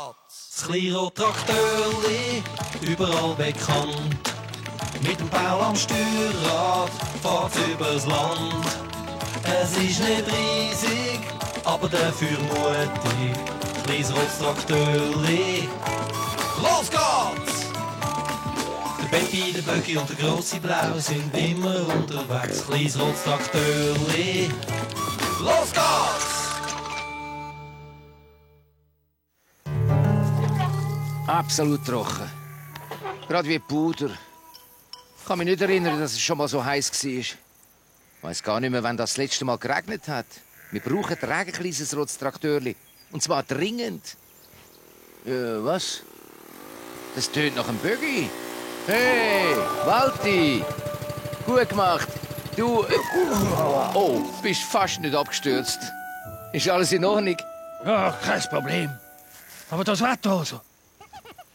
Das Kleinrad-Traktörli, überall bekannt. Mit dem Bau am Steuerrad fahrt's übers Land. Es ist nicht riesig, aber dafür mutig. Kleines rotes Traktörli, los geht's! Der Betty, der Böcki und der grosse Blau sind immer unterwegs. Kleines rotes Traktörli, los geht's! Absolut trocken. Gerade wie Puder. Ich kann mich nicht erinnern, dass es schon mal so heiß war. Ich weiss gar nicht mehr, wann das letzte Mal geregnet hat. Wir brauchen ein kleines rotes Traktörli. Und zwar dringend. Was? Das tönt nach einem Böggi. Hey, Walti! Gut gemacht. Du... Oh, bist fast nicht abgestürzt. Ist alles in Ordnung? Ja, kein Problem. Aber das Wetter also.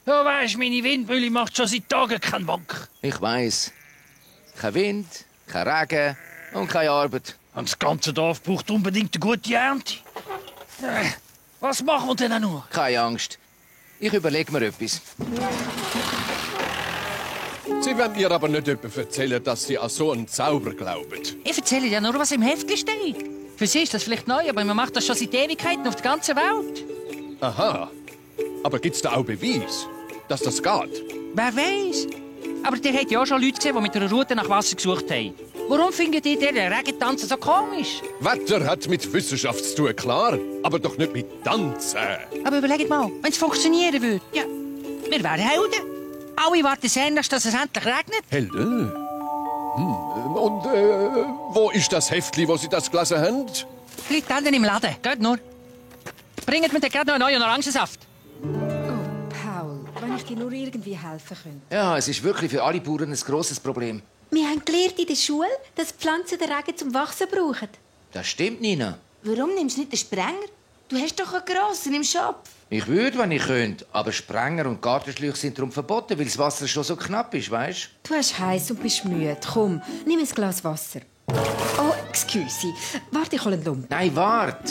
Ja, weisst, meine Windmühle macht schon seit Tagen keinen Wank. Ich weiss. Kein Wind, kein Regen und keine Arbeit. Und das ganze Dorf braucht unbedingt eine gute Ernte. Was machen wir denn nur? Keine Angst. Ich überlege mir etwas. Sie wollen mir aber nicht etwa erzählen, dass Sie an so einen Zauber glauben. Ich erzähle ja nur, was im Heftli steht. Für Sie ist das vielleicht neu, aber man macht das schon seit Ewigkeiten auf der ganzen Welt. Aha. Aber gibt's da auch Beweis, dass das geht? Wer weiß? Aber ihr habt ja auch schon Leute gesehen, die mit einer Route nach Wasser gesucht haben. Warum findet ihr den Regentanzen so komisch? Wetter hat mit Wissenschaft zu tun, klar. Aber doch nicht mit Tanzen. Aber überlegt mal, wenn es funktionieren würde. Ja, wir wären Helden. Alle warten sehnlichst, dass es endlich regnet. Helden? Und wo ist das Heftli, wo Sie das gelesen haben? Liegt dann im Laden. Geht nur. Bringt mir gerade noch einen neuen Orangensaft. Paul, wenn ich dir nur irgendwie helfen könnte. Ja, es ist wirklich für alle Bauern ein grosses Problem. Wir haben gelernt in der Schule, dass die Pflanzen den Regen zum Wachsen brauchen. Das stimmt, Nina. Warum nimmst du nicht den Sprenger? Du hast doch einen grossen im Schopf. Ich würde, wenn ich könnte. Aber Sprenger und Gartenschläuche sind darum verboten, weil das Wasser schon so knapp ist, weißt du? Du hast heiß und bist müde. Komm, nimm ein Glas Wasser. Oh, excuse. Warte, ich hole einen Lump. Nein, wart.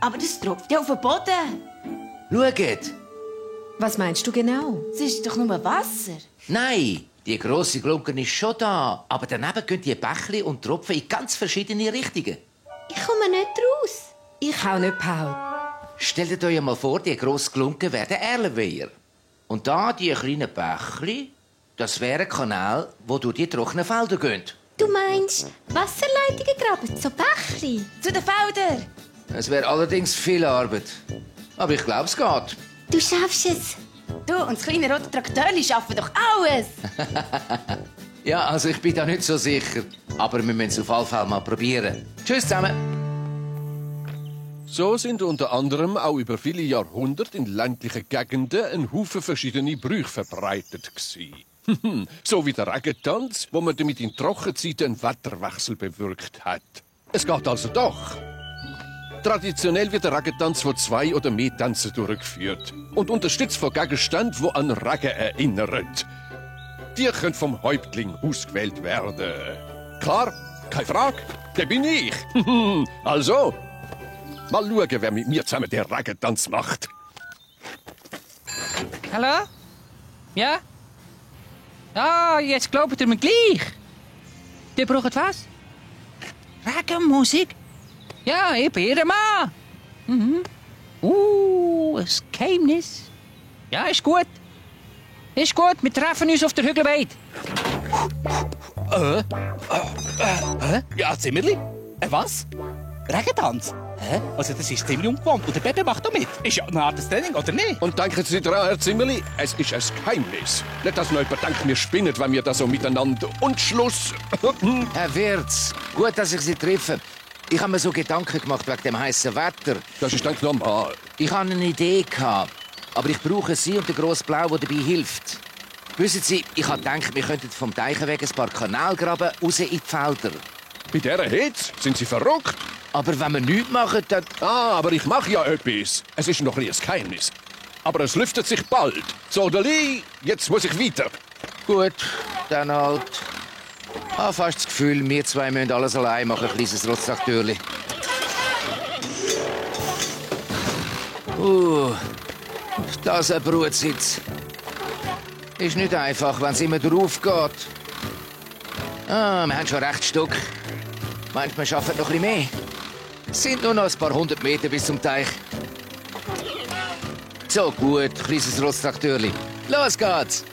Aber das tropft ja auf den Boden. Schaut. Was meinst du genau? Es ist doch nur Wasser. Nein, die grosse Glocke ist schon da. Aber daneben gehen die Bächli und Tropfen in ganz verschiedene Richtungen. Ich komme nicht raus. Ich auch nicht, Paul. Stellt euch mal vor, die grosse Glocke wäre der Erlenweiher. Und da die kleinen Bächli, das wäre ein Kanal, wo durch die trockenen Felder geht. Du meinst Wasserleitungen graben, so Bächli? Zu den Feldern. Es wäre allerdings viel Arbeit. Aber ich glaube, es geht. Du schaffst es. Du und das kleine rote Traktörli schaffen doch alles. Ja, also ich bin da nicht so sicher. Aber wir müssen es auf jeden Fall mal probieren. Tschüss zusammen. So sind unter anderem auch über viele Jahrhunderte in ländlichen Gegenden ein Haufen verschiedene Brüche verbreitet gewesen. So wie der Regentanz, wo man damit in Trockenzeiten einen Wetterwechsel bewirkt hat. Es geht also doch. Traditionell wird der Regentanz von 2 oder mehr Tänzen durchgeführt und unterstützt von Gegenständen, die an Regen erinnern. Die können vom Häuptling ausgewählt werden. Klar, keine Frage, der bin ich. Also, mal schauen, wer mit mir zusammen den Regentanz macht. Hallo? Ja? Ah, jetzt glaubt ihr mir gleich. Ihr braucht was? Regenmusik? Ja, ich bin Ihr Mann. Mhm. Ein Geheimnis. Ja, ist gut. Ist gut, wir treffen uns auf der Hügelweide. Ja, Zimmerli? Was? Regentanz? Hä? Also das ist ziemlich ungewohnt. Und der Bebe macht auch mit. Ist ja eine Art des Training, oder nicht? Und denken Sie dran, Herr Zimmerli, es ist ein Geheimnis. Nicht, dass noch jemand denkt, wir spinnen, wenn wir da so miteinander... Und Schluss! Herr Wirz, gut, dass ich Sie treffe. Ich habe mir so Gedanken gemacht wegen dem heißen Wetter. Das ist denk normal. Ich hatte eine Idee, aber ich brauche Sie und den grossen Blau, der dabei hilft. Wissen Sie, ich habe gedacht, wir könnten vom Teichenweg ein paar Kanäle graben, raus in die Felder. Bei dieser Hitze? Sind Sie verrückt? Aber wenn wir nichts machen, dann... Aber ich mache ja etwas. Es ist noch ein Geheimnis. Aber es lüftet sich bald. So, Dali, jetzt muss ich weiter. Gut, dann halt. Ich habe fast das Gefühl, wir zwei müssen alles allein machen, ein kleines Das ist ein Brutsitz. Ist nicht einfach, wenn es immer drauf geht. Ah, wir haben schon recht Stück. Meinst du, wir schaffen noch ein bisschen mehr? Es sind nur noch ein paar 100 Meter bis zum Teich. So gut, kleines Rotztraktörli. Los geht's!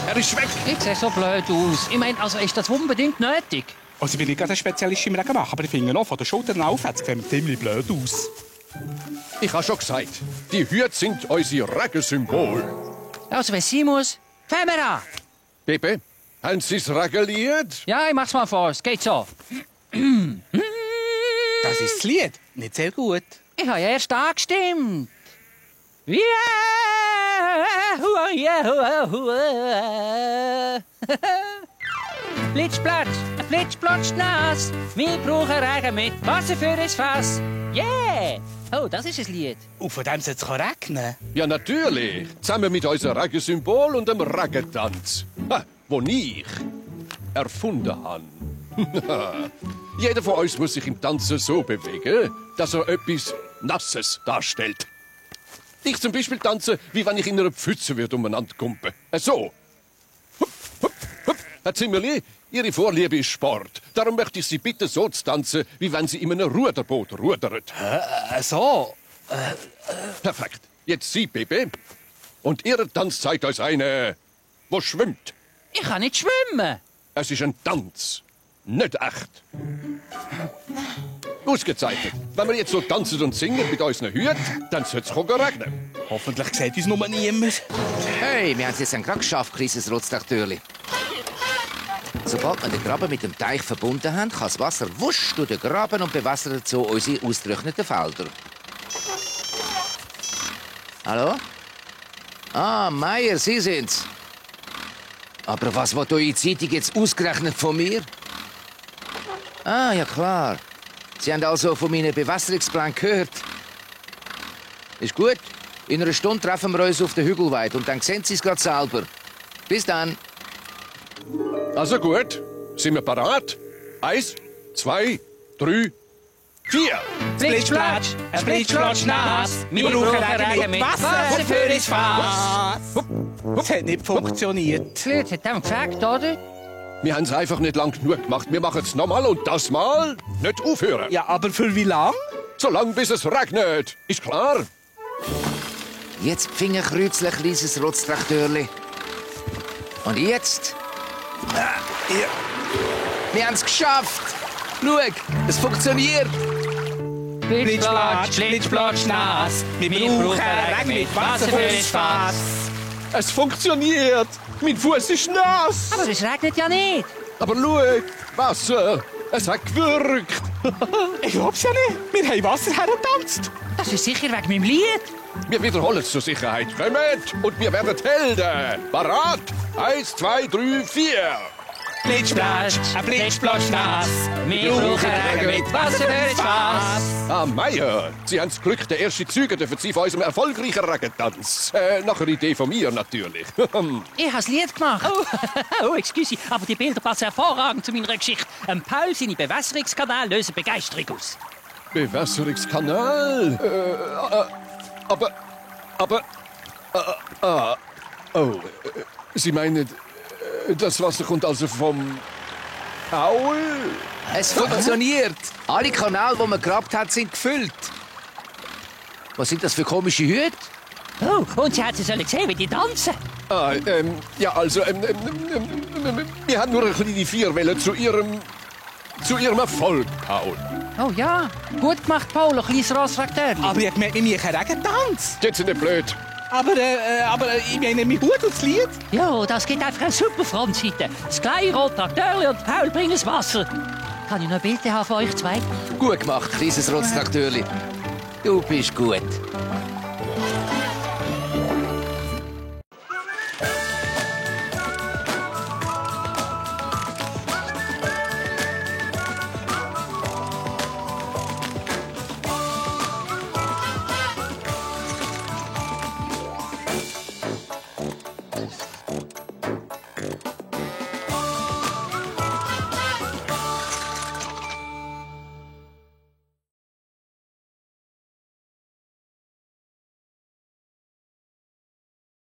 Er ist weg. Ich sehe so blöd aus. Ich meine, also ist das unbedingt nötig? Also ich bin nicht gerade ein Spezialist im Regen machen, aber ich finde noch, von den Schultern aufwärts sieht man ziemlich blöd aus. Ich habe schon gesagt, die Hüte sind unser Regensymbol. Also, wenn es sein muss, fangen wir an. Pepe, haben Sie das Regenlied? Ja, ich mach's mal vor. Es geht so. Das ist das Lied. Nicht sehr gut. Ich habe ja erst angestimmt. Yeah! Blitzplatsch, Blitzplatsch nass. Wir brauchen Regen mit Wasser für das Fass. Yeah! Oh, das ist ein Lied. Und von dem soll es regnen. Ja, natürlich. Zusammen mit unserem Regensymbol und dem Regentanz. Wo ich erfunden habe. Jeder von uns muss sich im Tanzen so bewegen, dass er etwas Nasses darstellt. Ich zum Beispiel tanze, wie wenn ich in einer Pfütze umeinander kumpe. So. Hup, hup, hup. Herr Zimmerli, Ihre Vorliebe ist Sport. Darum möchte ich Sie bitten, so zu tanzen, wie wenn Sie in einem Ruderboot rudern. So? Perfekt. Jetzt Sie, Pepe. Und Ihr Tanz zeigt uns eine, wo schwimmt. Ich kann nicht schwimmen. Es ist ein Tanz. Nicht echt. Ausgezeichnet. Wenn wir jetzt so tanzen und singen mit unseren Hüten, dann soll es regnen. Hoffentlich sieht uns nur niemand. Hey, wir haben es jetzt gerade geschafft, kleines Rotztraktörli. Sobald wir den Graben mit dem Teich verbunden haben, kann das Wasser wusch durch den Graben und bewässert so unsere ausgetrockneten Felder. Hallo? Ah, Meier, Sie sind's. Aber was will eure Zeitung jetzt ausgerechnet von mir? Ah, ja klar. Sie haben also von meinen Bewässerungsplänen gehört. Ist gut. In einer Stunde treffen wir uns auf der Hügelweide und dann sehen Sie es gerade selber. Bis dann. Also gut. Sind wir parat? 1, 2, 3, 4. Blitzplatsch, Blitzplatsch nass. Wir brauchen Regen mit Wasser für das Fass. Es hat nicht funktioniert. Das Lied hat dem gefällt, oder? Wir haben es einfach nicht lang genug gemacht. Wir machen es nochmal und das Mal nicht aufhören. Ja, aber für wie lang? So lange, bis es regnet. Ist klar? Jetzt Fingerkreuzle, kleines Rotztraktörli. Und jetzt? Wir haben es geschafft. Schau, es funktioniert. Blitzplatsch, Blitzplatsch nass. Wir brauchen Regen mit Wasser für das Fass. Es funktioniert. Mein Fuß ist nass. Aber es regnet ja nicht. Aber schau, Wasser. Es hat gewirkt. Ich glaub's ja nicht. Wir haben Wasser hergetanzt. Das ist sicher wegen meinem Lied. Wir wiederholen es zur Sicherheit. Kommt und wir werden Helden. Parat? 1, 2, 3, 4. Blitzplatsch, Blitzplatsch nass. Wir brauchen Regen mit Wasser für das Fass. Ah, Meier, Sie haben das Glück, der erste Zeuge dürfen Sie von unserem erfolgreichen Regentanz. Nach einer Idee von mir natürlich. Ich habe das Lied gemacht. Oh, excuse, aber die Bilder passen hervorragend zu meiner Geschichte. Paul, seine Bewässerungskanäle lösen Begeisterung aus. Bewässerungskanal? Sie meinen, das Wasser kommt also vom Aul? Es funktioniert. Alle Kanäle, die man gegrabt hat, sind gefüllt. Was sind das für komische Hüte? Oh, und Sie hätten sollen sehen, wie die tanzen. Ja, also, wir haben nur eine kleine Vierwelle zu Ihrem Erfolg, Paul. Oh ja, gut gemacht, Paul, ein kleines Rossrektörli. Aber ich meine, wir machen Regentanz. Jetzt sind Sie nicht blöd. Aber ich meine, mein Hut und das Lied. Ja, das gibt einfach eine super Frontseite. Das kleine Rottrakteurli und Paul bringen das Wasser. Kann ich noch Bilder haben von euch zwei? Gut gemacht, kleines Rotztraktörli. Du bist gut.